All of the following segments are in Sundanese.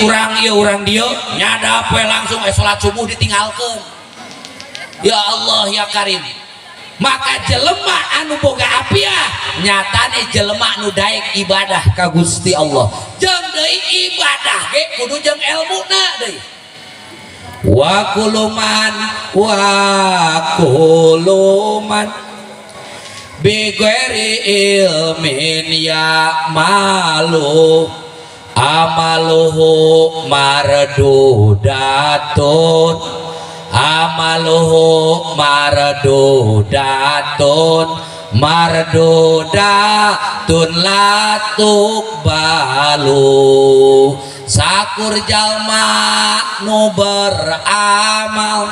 Urang ieu urang dieu nyadap we langsung salat subuh ditinggalkeun. Ya Allah ya Karim. Maka jelema anu boga apiah nyatane jelema nu daek ibadah ka Gusti Allah. Jeung deui ibadah ge kudu jeung elmuna deui. Wa kuluman bi ghairi ilmin ya malu amaluhu mardudatun amaluhu mardudatun mardudatun la tuqbalu. Sakur jalma nu beramal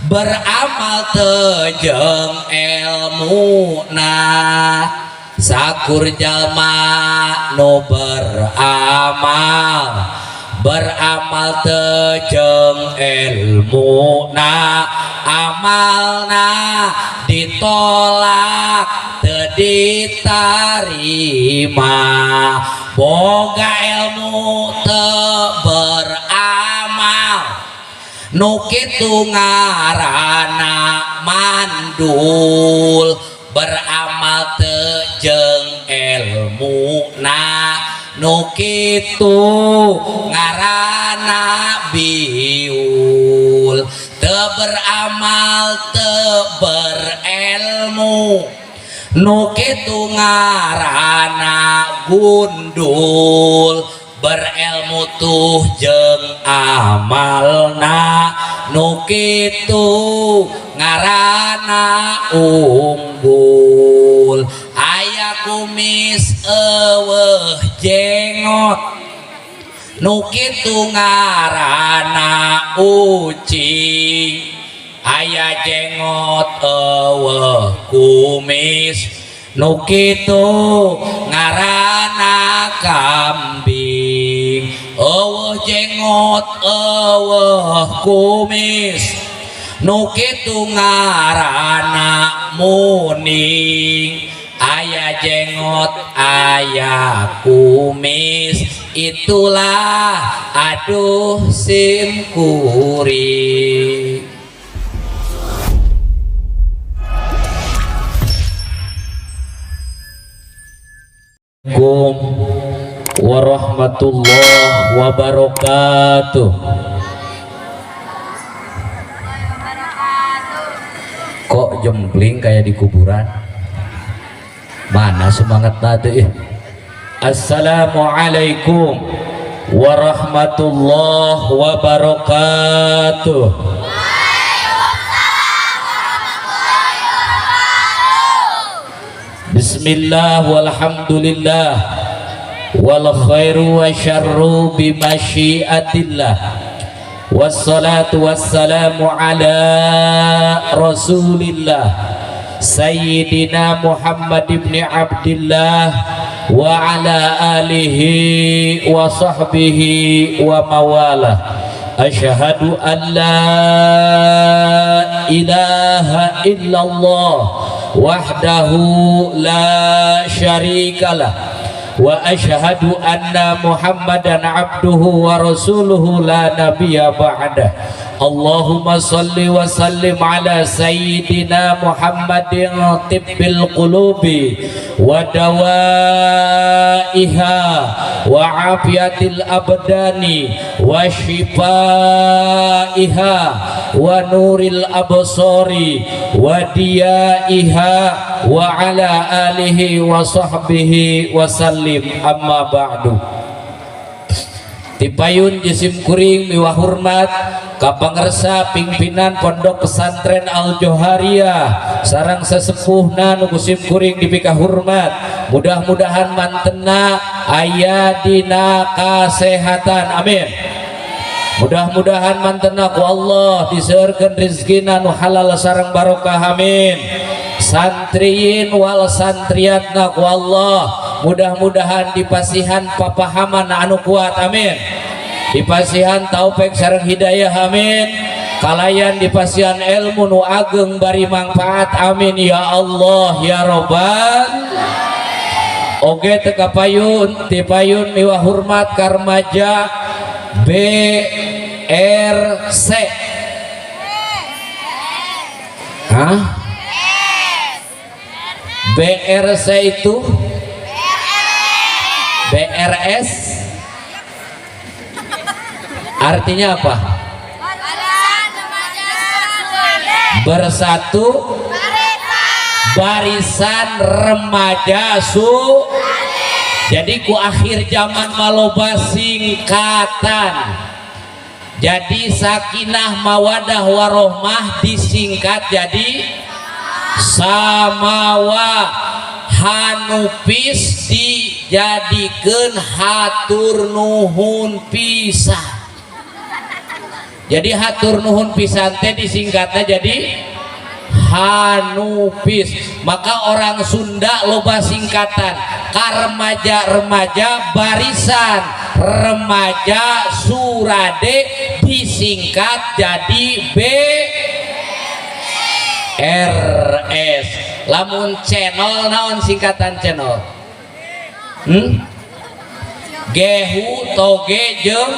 beramal teu jeung elmuna, sakur jalma nu beramal beramal teu jeung elmuna, amalna ditolak teu ditarima. Boga ilmu teu beramal nu kitu ngaranna mandul, beramal teu jeung elmuna nu kitu ngaranna biul. Teu beramal teu berilmu nu kitu ngaranna gundul, berilmu tuh jeung amalna nu kitu ngaranna unggul. Aya kumis eueuh jengot nu kitu ngaranna ucing, aya jengot eueuh kumis nu kitu ngaranna kambing. Eueuh jengot eueuh kumis nu kitu ngaranna muning, aya jengot aya kumis itulah aduh sim kuring. Assalamualaikum warahmatullahi wabarakatuh. Kok jempling kayak di kuburan? Mana semangat tadi? Assalamualaikum warahmatullahi wabarakatuh. Bismillah walhamdulillah wal khairu wa syarru bimasyiatillah wassalatu wassalamu ala rasulillah sayyidina Muhammad ibn Abdillah wa ala alihi wa sahbihi wa mawalah. Asyhadu an la ilaha illallah wahdahu la syarikalah wa asyhadu anna Muhammadan abduhu wa rasuluhu la nabiyya ba'dah. Allahumma salli wa sallim ala sayyidina Muhammadin tibbil qulubi wa dawaiha wa afiyatil abdani wa shifaiha wa nuril absari wa diyaiha wa ala alihi wa sahbihi wa sallim. Amma ba'du. Tipayun jisim kuring miwah hormat ka pangersa pimpinan Pondok Pesantren Al Johariyah sareng sesepuhna nu sim kuring dipika hormat. Mudah-mudahan mantena aya dina kasehatan, amin. Mudah-mudahan mantena ku Allah diseurkeun rezekina nu halal sareng barokah, amin. Santriin wal santriatna ku Allah mudah-mudahan dipasihan papahaman anu kuat, amin. Dipasihan taufik sareng hidayah, amin. Kalayan dipasihan ilmu nu ageng bari manfaat, amin ya Allah ya Robbal. Oge teu kapayun tipayun miwah hormat karmaja BRC. Hah? BRC itu BRS artinya apa? Bersatu Barisan Remaja Su. Jadi ku akhir zaman maloba singkatan. Jadi sakinah, mawadah, warohmah disingkat jadi samawa. Hanupis dijadikan hatur nuhun pisan. Jadi hatur nuhun pisan teh disingkatnya jadi Hanupis. Maka orang Sunda loba singkatan. Karemaja-remaja Barisan Remaja Surade disingkat jadi BRS. Lamun channel, naon singkatan channel? Gehu, toge, jeung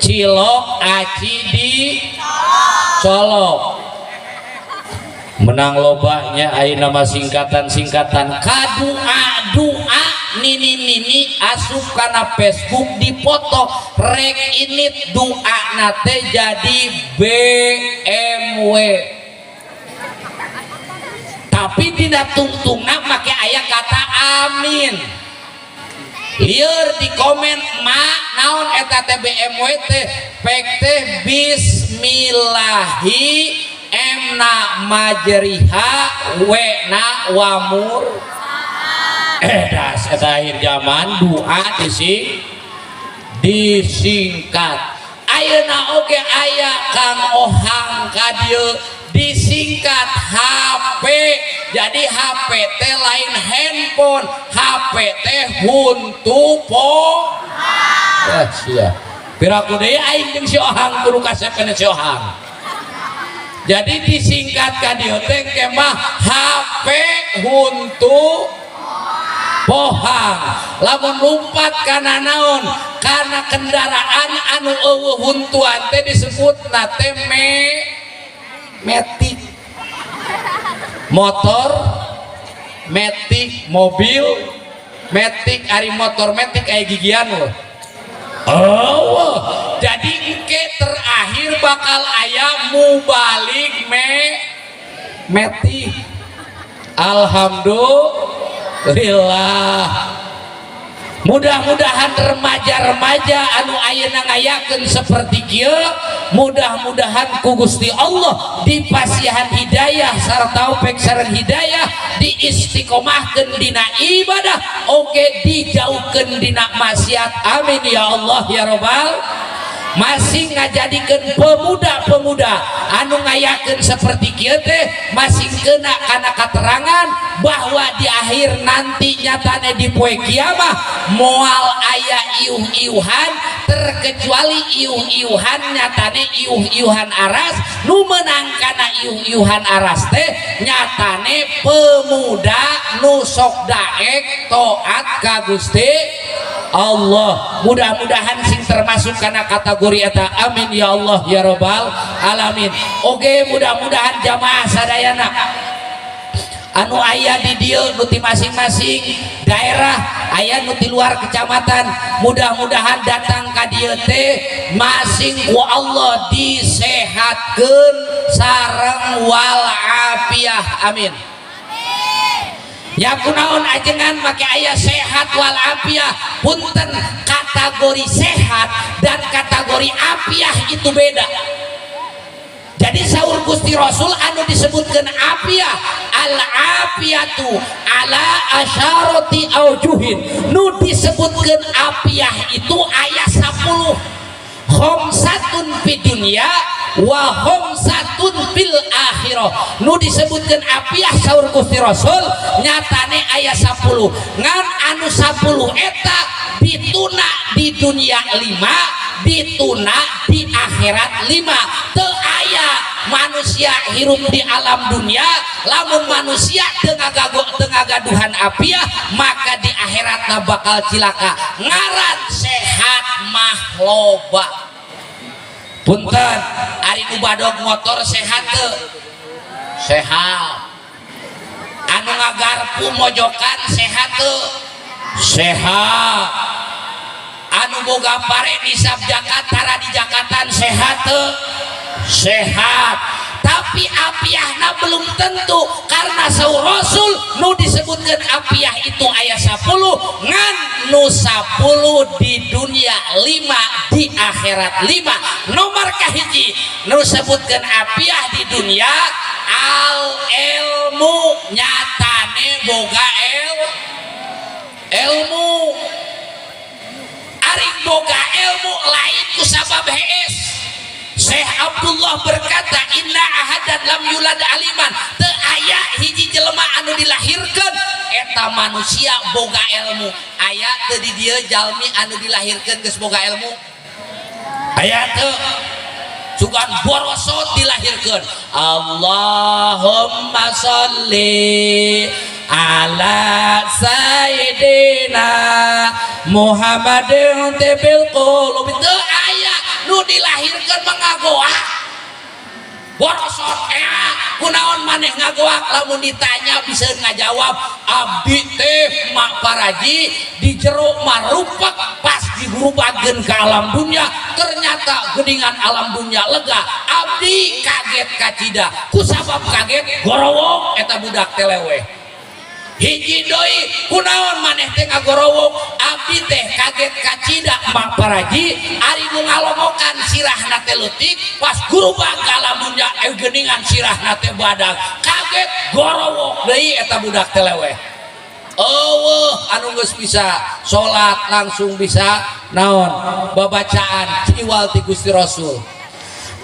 cilok, aci di colok. Menang lobanya ayeuna nama singkatan-singkatan. Kadua dua nini nini asup kana Facebook dipoto rek ini doa nate jadi BMW, tapi dina tungtungna make aya kata amin. Lieur di komen, "Ma, naon eta teh BMW teh?" Pek teh bismillahi, M na majriha, W na wamur. Eh, das eta akhir zaman doa disingkat. Ayeuna oge aya Kang Ohang ka dieu, disingkat HP. Jadi HP teh lain handphone, HP teh huntu po. Eh, sia piraku deui aing jeung si Ohang, kudu kasep kana si Ohang. Jadi disingkat ka dieu teh mah HP huntu pohang. Lamun lumpat kana naon, kana kendaraan anu euweuh huntuan teh disebutna teh metik. Motor metik, mobil metik, ari motor metik aya gigian loh. Oh, jadi engke terakhir bakal aya mubalik metik. Alhamdulillah, mudah-mudahan remaja-remaja anu ayeuna ngayakeun seperti kieu, mudah-mudahan ku Gusti Allah dipasihan hidayah sarta taufik sareng hidayah, diistiqomahkeun dina ibadah, oge dijauhkeun dina maksiat. Amin ya Allah ya robbal. Masing ngajadikeun pemuda-pemuda anu ngayakeun seperti kieu teh masing kena kana keterangan bahwa di akhir nanti nyatane di poe kiamah moal aya iuh-iuhan, terkecuali iuh-iuhan nyatane iuh-iuhan aras. Nu menang kana iuh-iuhan aras teh nyatane pemuda nu sok daek taat ka Gusti Allah. Mudah-mudahan sing termasuk kana kategori eta. Amin ya Allah ya robbal alamin. Oke, mudah-mudahan jamaah sadayana anu aya di dieu, nu ti masing-masing daerah, aya nu ti luar kecamatan, mudah-mudahan datang ka dieu teh masing ku Allah disehatkeun sareng wal afiah. Amin ya. Kunaon ajengan make aya sehat wal afiah? Punten, kategori sehat dan kategori afiah itu beda. Jadi saur Gusti Rasul, anu disebutkan afiah, al afiatu ala asyarati aujuhin, nu disebutkan afiah itu aya 10, khomsatun fi dunya wa khomsatun fil akhirah. Nu disebutkan afiah saur Gusti Rasul nyatane aya 10, ngan anu 10 eta dituna di dunia 5, dituna di akhirat 5. Teu aya manusia hirup di alam dunia, lamun manusia teu ngagaduhan afiah, maka di akhiratna bakal cilaka. Ngaran sehat mah loba. Punten, ari nu badog motor sehat teu? Sehat. Anu ngagarpu mojokan sehat teu? Sehat. Anu boga pare nisab zakat tara di jakatan sehat teu? Sehat. Tapi apiahna belum tentu, karena saur Rasul nu disebutkan apiah itu aya 10, ngan nu 10 di dunia 5, di akhirat 5. Nomor kahiji nu sebutkan apiah di dunia, al ilmu, nyatane boga ilmu. Ari boga ilmu lain ku sabab hees. Syekh Abdullah berkata, inna ahadan lam yulad aliman, teu aya hiji jelema anu dilahirkeun eta manusia boga ilmu. Aya teu di dieu jalmi anu dilahirkeun geus boga ilmu? Aya teu? Sugan borosot dilahirkeun, Allahumma sholli ala sayyidina Muhammadin tibil qulubi. Teu aya nu dilahirkeun mah ngagoak borosot. Kunaon maneh ngagoak? Lamun ditanya bisa ngajawab, abdi teh mak paraji di jero marupak, pas digurubageun ke alam dunia ternyata geningan alam dunia lega, abdi kaget kacida, kusabab kaget gorowong eta budak teleweh. Hiji deui, kunaon maneh teh ngagorowong? Abdi teh kaget kacida mak paraji, ari nu ngalongokan sirahna teh leutik, pas gurubag ka alam dunia geningan sirahna teh badag, kaget gorowok deui eta budak teh leweh. Eueuh anu geus bisa salat langsung bisa naon babacaan iwal ti Gusti Rasul.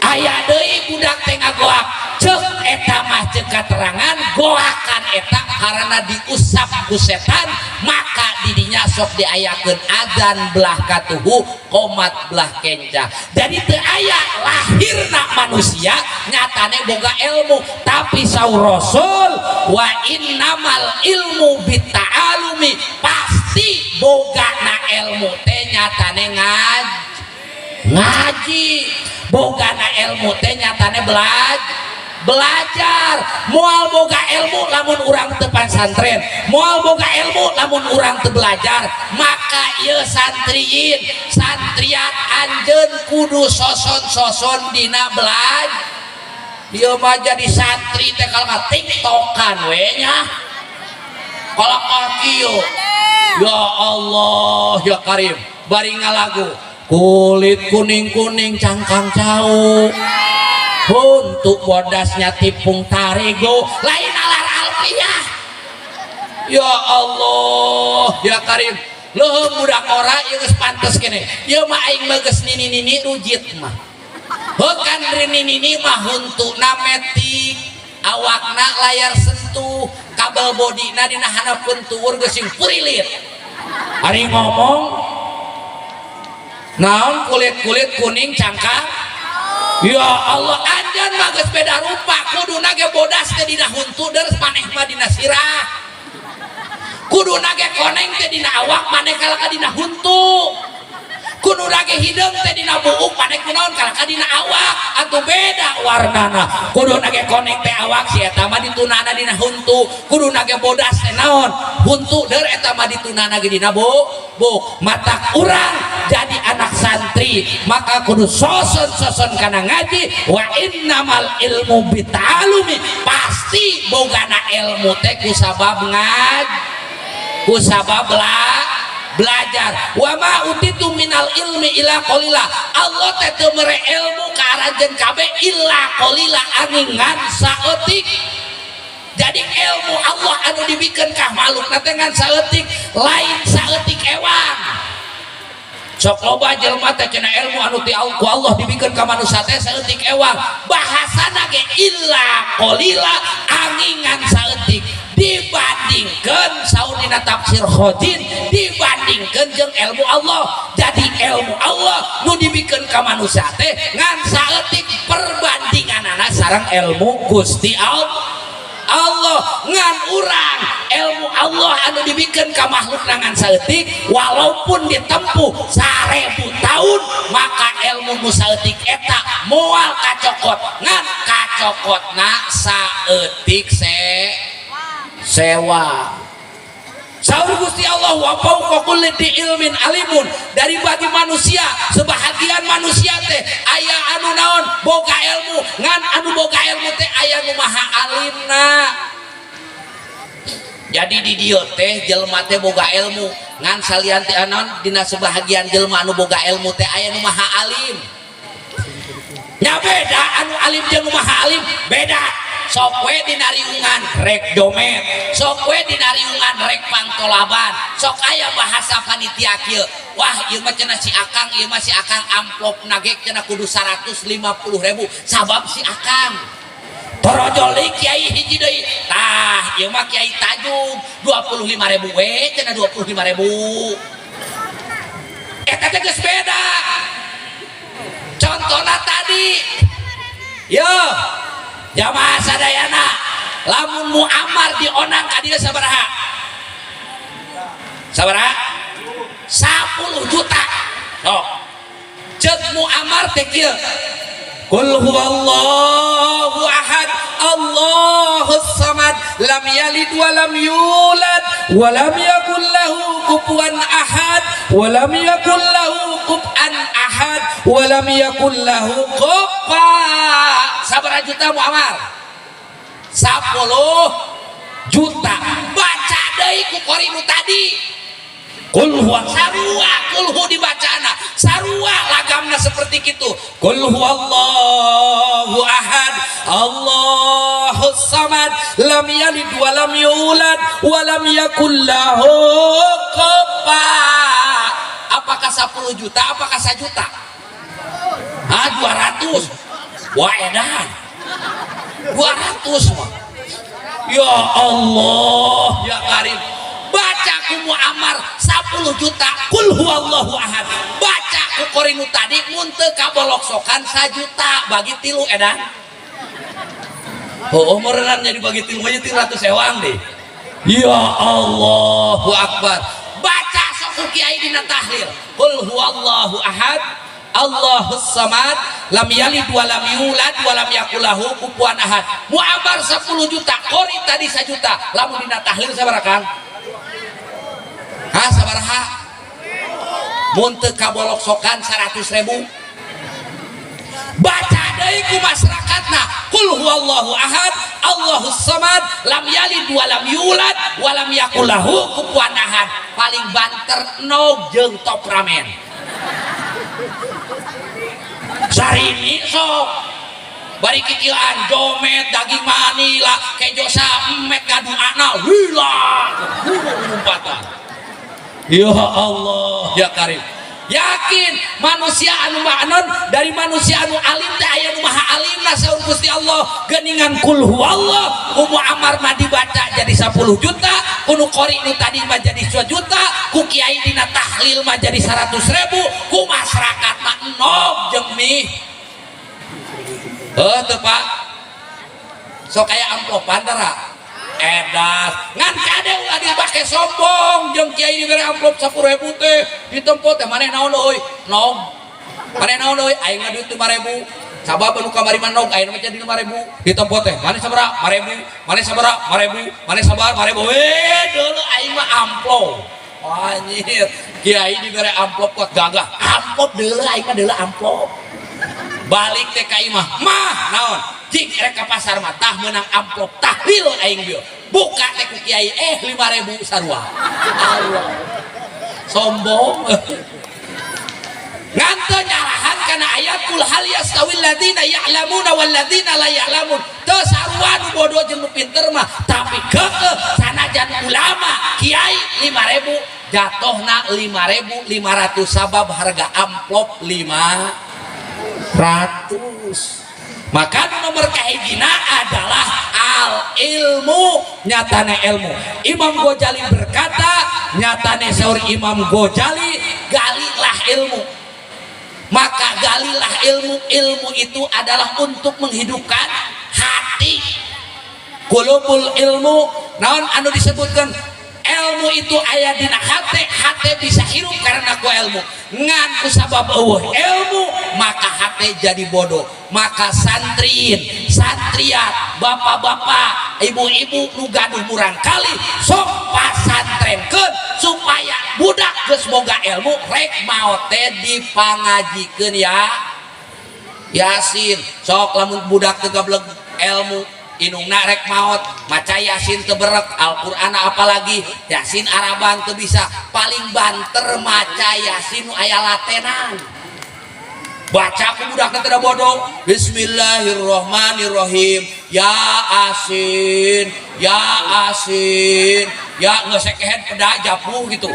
Aya deui budak teh ngagoak, cek eta mah cek katerangan goakan eta karena diusap ku setan, maka didinya sok diayakeun adzan belah katuhu, komat belah kenca. Jadi teu aya lahirna manusia nyatane boga ilmu, tapi saur Rasul, wa innamal ilmu bitta'alumi, pasti boga na ilmu teh nyatane ngaji, boga na ilmu teh nyatane belajar. Moal boga ilmu lamun urang teu pasantren, moal boga ilmu lamun urang teu belajar. Maka ieu santriyin santriat, anjeun kudu soson-soson dina belajar. Ieu mah jadi santri teh kalau tiktokan we nya, kalau kieu, ya Allah ya Karim, bari ngalagu kulit kuning-kuning cangkang cau untuk bodasnya tipung tarigu, lain alar alfiah. Ya Allah ya Karim, leuheung budak ora ieu geus pantes kene ieu mah. Aing mah geus nini-nini rujit mah. Heuh kan, nini-nini mah huntuna metik, awakna layar sentuh, kabel bodina dina handapeun tuur geus sing purilit. Ari ngomong naon kulit-kulit kuning cangkang. Ya Allah, anjeun mah geus beda rupa, kuduna ge bodas teh dina huntu deres, maneh mah dina sirah. Kuduna ge koneng teh dina awak, maneh kalahka dina huntu. Kuduna ge hideung teh dina buuk, maneh kunaon kalahka dina awak, atuh beda warnana. Kuduna ge koneng teh awak, si eta mah ditunana dina huntu. Kuduna ge bodas teh naon? Huntu der, eta mah ditunana ge dina buuk. Matak urang jadi anak santri maka kudu soson-soson kana ngaji. Wa innamal ilmu bita'alumi, pasti bogana ilmu teh kusabab ngaji, kusabab belajar. Wa ma utitu minal ilmi illa qalila, Allah teh teu mere ilmu ka aranjeun kabeh illa qalila, angin ngan saeutik. Jadi ilmu Allah anu dibikeun ka makhluk teh ngan saeutik, lain saeutik ewang. Sok loba jelema teh cenah ilmu anu ti ku Allah dibikeun ka manusia teh saeutik ewang. Bahasana ge illa qalila, angingan saeutik, dibandingkan saur dina tafsir Khozin, dibandingkan jeung ilmu Allah. Jadi ilmu Allah nu dibikeun ka manusia teh ngan saeutik perbandinganana sareng ilmu Gusti Allah. Allah. Ngan urang ilmu Allah anu dibikeun ka makhluk ngan saeutik, walaupun ditempuh 1000 tahun, maka ilmu nu saeutik eta moal kacokot, ngan kacokotna saeutik sewa. Saur Gusti Allah, wa fauqa kulli dzi ilmin alimun. Dari bagi manusia, sebahagian manusia teh aya anu naon, boga ilmu, ngan anu boga ilmu teh aya nu maha alimna. Jadi di dieu teh jelema teh boga ilmu, ngan salian teh naon, dina sebahagian jelema anu boga ilmu teh aya nu maha alim nya. Beda anu alim jeung nu maha alim, beda. Sok we dina riungan rek jomet, sok we dina riungan rek pangtolaban, sok aya bahasa panitia kieu, "Wah, ieu mah cenah si akang, ieu mah si akang amplop nage cenah kudu 150 ribu sabab si akang." Torojol deui kiai hiji deui, "Tah, ieu mah kiai tajub 25 ribu we cenah, 25 ribu." Eta teh geus beda. Contohna tadi yo, jamaah sadayana, lamun Muammar dionang ka dieu sabaraha? Sabaraha? 10 juta. Sok ceuk Muammar teh kieu, "Qul huwallahu ahad, Allahus samad, lam yalid wa lam yulad wa lam yakul lahu kufuwan ahad wa lam yakul lahu kufuwan ahad wa lam yakul lahu kufuwan." Sabaraha juta Muammar? 10 juta. Baca deui ku qori nu tadi. Qul huwa, sarua kulhu dibacana, sarua lagamna seperti itu. Qul huwallahu ahad, Allahus samad, lam yalid wa lam yulad wa lam yakul lahu kufuwan. Apakah 10 juta, apakah 1 juta? Ah, 200. Wah, edan 200 mah. Ya Allah ya Karim. Baca ku Muammar 10 juta kul huwallahu ahad, baca ku qori nu tadi mun teu kaboloksokan 1 juta bagi tilu, edan. Oh, meureunan jadi bagi tilu aja 300 sewang deh. Ya Allahu Akbar. Baca sok ku kiai dina tahlil, "Qul huwallahu ahad, Allahus samad, lam yalid wa lam yulad wa lam yakul lahu kufuwan ahad." Muammar 10 juta, qori tadi 1 juta, lamun dina tahlil sabaraha, Kang? Ha, sabaraha? Mun teu kaboloksokan 100 ribu. Baca deui ku masyarakatna, "Qul huwallahu ahad, Allahus samad, lam yalid wa lam yulad wa lam yakul lahu kufuwan ahad." Paling banter nog jeung Top Ramen sarini. Sok bari kikieuan jomet daging manila kejo saemet, ngaduana lila lompatan. Ya Allah ya Karim. Yakin manusia anu ma'anon dari manusia anu alim teh aya nu maha alimna. Saur Gusti Allah, geuningan kul huwallah ku Muammar mah dibaca jadi 10 juta, ku nu qori nu tadi mah jadi 2 juta, ku kiai dina tahlil mah jadi 100 ribu, ku masyarakat mah enog jeung mie. Heuh teu, Pak? Sok aya amplopan tara edas, ngan kade ulah dipake sombong jeung kiai dibere amplop 10 ribu teh ditempo teh, "Maneh naon euy?" "Nog." "Maneh naon euy?" "Aing mah duit 5000, sabab anu kamari mah nog, aing mah jadi 5000." Ditempo teh, "Maneh sabaraha?" "5000." "Maneh sabaraha?" "5000." "Maneh sabaraha?" "5000." "We deuleu, aing mah amplop." Anjir, kiai dibere amplop kuat gagah. "Amplop deuleu, aing mah deuleu amplop." Balik teh ka imah, "Mah, naon?" "Jing rek ka pasar mah, tah meunang amplop tahlil aing bieu." Buka teh ku kiai, eh, 5000 sarua. Allah, sombong. Ngan teu nyalahan kana ayat, "Qul hal yastawil ladzina ya'lamuna wal ladzina la ya'lamun." Teu sarua nu bodoh jeung nu pinter mah, tapi keukeuh sanajan ulama kiai 5000 jatohna 5500 sabab harga amplop 500. Maka nu nomor kahijina adalah al ilmu, nyatane ilmu. Imam Ghazali berkata, nyatane saur Imam Ghazali, galilah ilmu. Maka galilah ilmu, ilmu itu adalah untuk menghidupkan hati. Qulubul ilmu naon anu disebutkan ilmu itu aya dina hate. Hate bisa hirup karena ku ilmu, ngan ku sabab euweuh ilmu maka hate jadi bodoh. Maka santriin, santriat, bapak-bapak, ibu-ibu nu gaduh murangkalih, sok pasantrenkeun supaya budak geus boga ilmu. Rek maot teh dipangajikeun ya Yasin. Sok lamun budak teu gableg ilmu, indungna rek maot maca Yasin teu berek, Al-Qur'an apalagi Yasin Araban teu bisa. Paling banter maca Yasin nu aya latenan, baca ku budak teh bodoh, "Bismillahirrahmanirrahim, ya asin, ya asin ya," geus sekehed peda japuh gitu.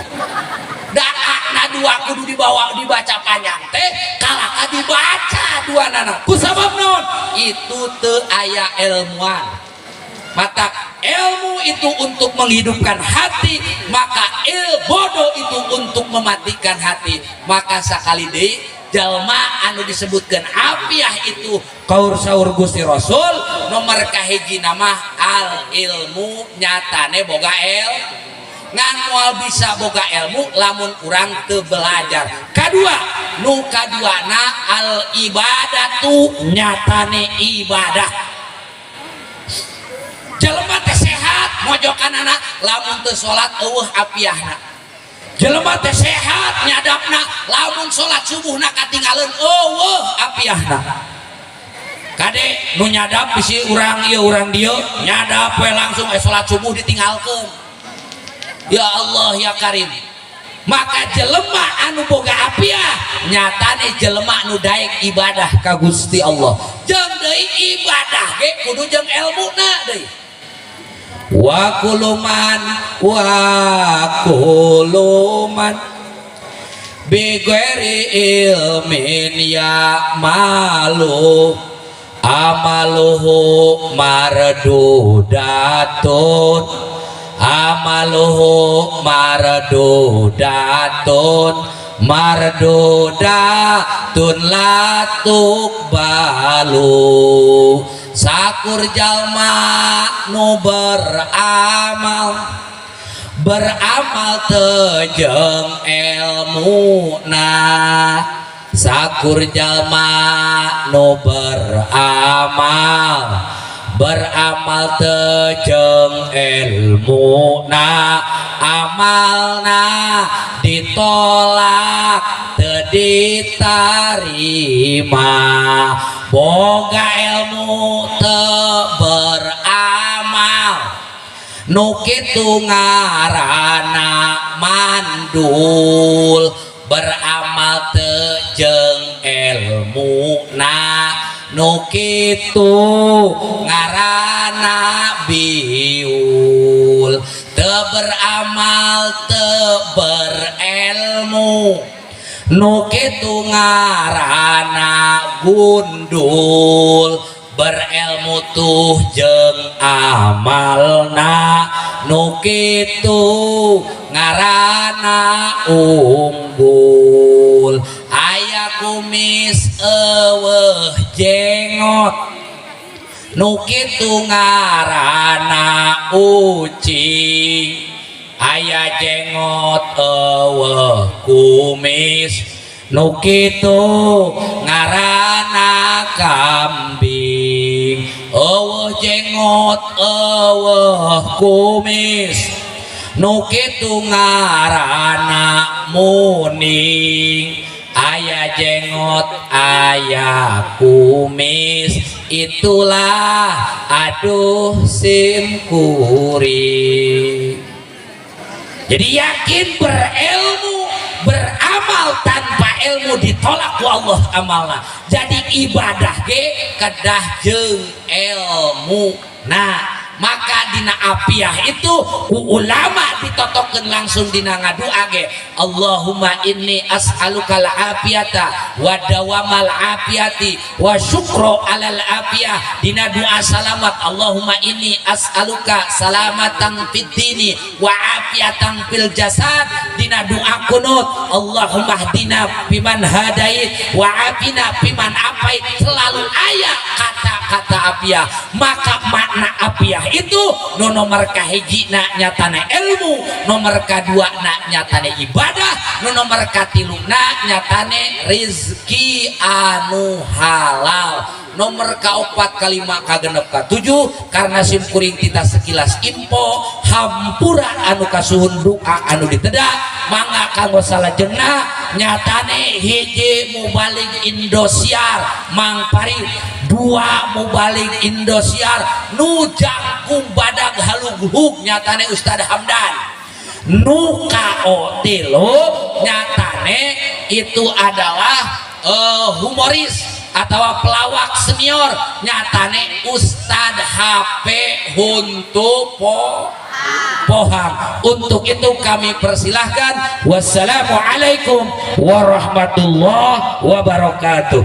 Na dua kudu dibawa dibaca panjang teh kalaka dibaca dua nana ku sabab non itu teu aya ilmuwan. Maka ilmu itu untuk menghidupkan hati, maka il bodoh itu untuk mematikan hati. Maka sakali deui, jalma anu disebutkan apiah itu kaur saur Gusti Rasul nomor kahiji nama al ilmu, nyatane boga el ngan moal bisa boga ilmu lamun urang teu belajar. Kadua, nu kaduana al ibadatu, nyatane ibadah. Jelema teh sehat mojokanana, lamun teu salat euweuh apiahna. Jelema teh sehat nyadapna, lamun salat subuhna katinggalan euweuh apiahna. Kade nu nyadap, bisi urang ieu urang dieu nyadap we langsung salat subuh ditinggalkeun. Ya Allah ya Karim. Maka jelema anu boga apiah nyatane jelema nu daek ibadah ka Gusti Allah. Jeung deui ibadah ge kudu jeung elmuna deui. Wa kuluman wa kuluman bighairi ilmin ya malu amaluhu mardudatun, amaluhu mardudatun, mardudatun la tuqbalu. Sakur jalma nu beramal, beramal teu jeung elmuna. Sakur jalma nu beramal, beramal teu jeung elmuna, amalna ditolak, teu ditarima. Boga ilmu teu beramal, nu kitu ngaranna mandul. Beramal teu jeung elmuna, nu kitu ngaranna biul. Teu beramal teu berilmu, nu kitu ngaranna gundul. Berilmu tuh jeung amalna, nu kitu ngaranna unggul. Aya kumis euweuh jengot, nu kitu ngaranna ucing. Aya jengot euweuh kumis, nu kitu ngaranna kambing. Euweuh jengot euweuh kumis, nu kitu ngaranna muning. Aya jengot aya kumis, itulah aduh sim kuring. Jadi yakin berilmu, beramal tanpa ilmu ditolak ku Allah amalna. Jadi ibadah ge kedah jeung ilmu. Nah, maka dina apiah itu ku ulama ditotokeun langsung dina ngadua ge, "Allahumma inni as'aluka al-afiyata wa dawamal afiyati wa syukro alal afiyah." Dina doa salamat, "Allahumma inni as'aluka salamatan fid dini wa afiatan fil jasad." Dina doa kunut, "Allahumma hdina fiman hadait wa afina fiman afait." Selalu aya kata-kata apiah. Maka makna apiah Barokah itu nu nomor kahiji na nyatane ilmu, nomor kadua na nyatane ibadah, nu nomor katilu na nyatane rizki anu halal, nomor kaopat, kalima, kagenep, katujuh. Karena sim kuring kita sekilas info, hampura anu kasuhun, doa anu diteda. Mangga kanggo salajengna nyatane hiji mubalig Indosiar Mang Farid, dua mubalig Indosiar nu jangkung badag halughug nyatane Ustad Hamdan, nu kao tilu nyatane itu adalah humoris atau pelawak senior nyatane Ustad HP Huntu Po Pohang. Untuk itu kami persilahkan. Wassalamualaikum warahmatullahi wabarakatuh.